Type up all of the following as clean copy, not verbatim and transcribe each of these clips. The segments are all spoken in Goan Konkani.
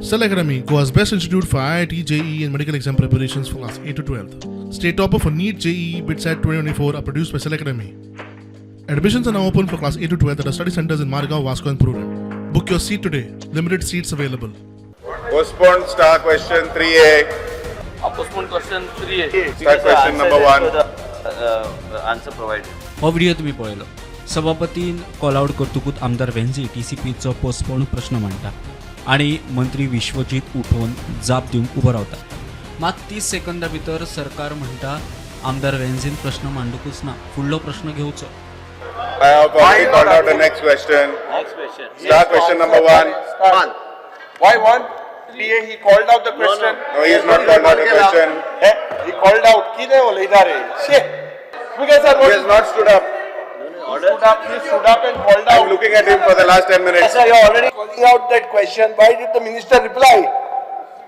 Cell Academy, Goa's best institute for IIT, JEE, and medical exam preparations for class 8 to 12. State topper for NEET, JEE, BITSAT 2024 are produced by Cell Academy. Admissions are now open for class 8 to 12 at our study centers in Margao, Vasco, and Prudent. Book your seat today. Limited seats available. Postpone star question 3A. Postpone question 3A. Star question number 1. Answer provided. हो व्हिडिओ तुमी पळयलो. सभापतीन कॉल आउट करतकूच आमदार वेन्झी टीसीपीचो पोस्टपोन प्रश्न मांडटा आनी मंत्री विश्वजीत उठोवन जाप दिवंक उबो रावता. मात 30 सेकंदा भितर सरकार म्हणटा आमदार वेन्झीन प्रश्न मांडूकच ना, फुडलो प्रश्न घेवचो. I have already called out the next question. Next question. Star question number 1. One. Why one? PA, he called out the question. No, he has not called out the question. Eh? He called out. कितें उलयता रे? Shit. Speaker sir, He has not stood up. He stood up, he stood up and called I am out. looking at him for the last 10 minutes. Sir, you are already calling out that question. Why did the minister reply?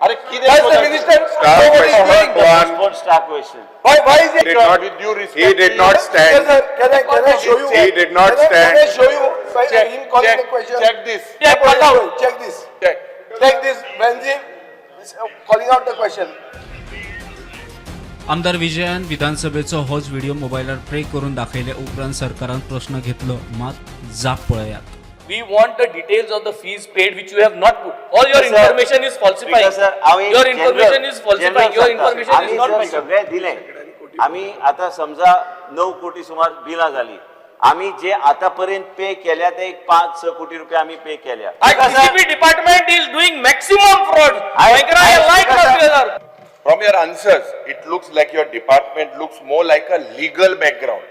अरे कितें Does the minister Star know what he's question doing? 1. Postpone star question. Why is he? Did not, With due respect, he did not stand. Sir, can I show you? He did not Can I stand. show you by Check, him calling check, the question? check this. Check, check this. Check. Check this. Venzi is calling out the question. आमदार विजयान विधानसभेचो होच व्हिडिओ मोबायलार प्ले करून दाखयले उपरांत सरकारान प्रश्न घेतलो, मात जाप पळयात. We want the details of the fees paid, which you have not put. All your Sir, information is falsifying. Speaker sir, हांव एक Your general- information is falsifying. general Your सांगता. information is आमी not sir mentioned. सगळें दिलें. आमी आतां समजा 9 कोटी सुमार बिलां जाली. आमी जे आतां पर्यंत पे केल्या ते एक 5-6 कोटी रुपया आमी पे केल्या. TCP department is doing maximum fraud. Like Speaker sir. From your answers, it looks like your department looks more like a legal background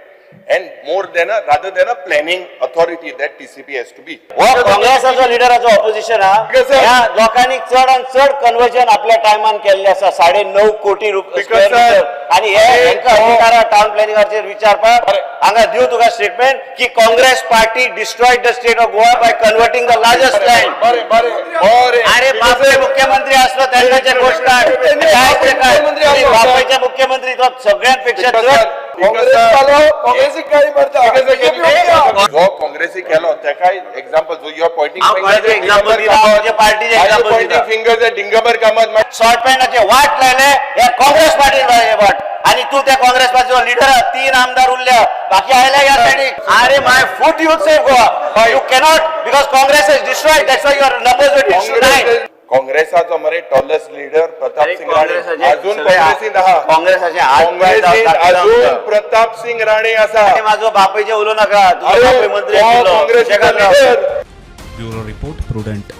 and more than a, rather than a planning authority that TCP has to be. हो काँग्रेसाचो लिडराचो ऑपोजिशन हा. Because, sir- ह्या लोकांनी चड आनी चड कन्वर्जन आपल्या टायमान केल्लें आसा, 9.5 कोटी रुपये Because, square sir, metre. आनी हे अरे, हेंका हो. अधिकार टाउन प्लॅनिंगाचेर विचारपाक. बरें. हांगा दिव तुका स्टेटमेंट की Congress party destroyed the state of Goa by converting the largest land. बरें बरें बरें. अरे बापरे, मुख्यमंत्री असलो तेन्नाचे गोष्ट काय काय ते काय. मुख्यमंत्री आसलो. बापायचे मुख्यमंत्री तो सगळ्यांपेक्षा Because, चड sir, Congress sir, वालो काँग्रेसीक गाळी मारता. BJP उठ्या. जो काँग्रेसी केलो तेकाय एक्झाम्पल जो you are pointing. हांव कोणाचें example दिना, हांव म्हजे पार्टीचें example pointing दिता. Fingers at Digambar Kamat. Short पॅन्टाचे वाट लायले हे काँग्रेस पार्टीन वाट आणि तू त्या काँग्रेस पार्टीचो लिडर. तीन आमदार उरल्या, बाकी आयले ह्या सायडीक. अरे my foot, you save Goa you cannot, because Congress is destroyed. That's why your numbers were nine. काँग्रेसाचो मरे टॉलेस्ट लिडर प्रताप सिंग राणे अजून काँग्रेसीत आहा. काँग्रेसाचे हात पांय काँग्रेसीत दाखयता अजून आमकां. प्रताप सिंग राणे आसा. आणि माझो बापायचे उलो नाका. तुजो अरे बापूय मंत्री तो आशिल्लो. काँग्रेसीचो शेकान राव. लिडर. Bureau report, Prudent.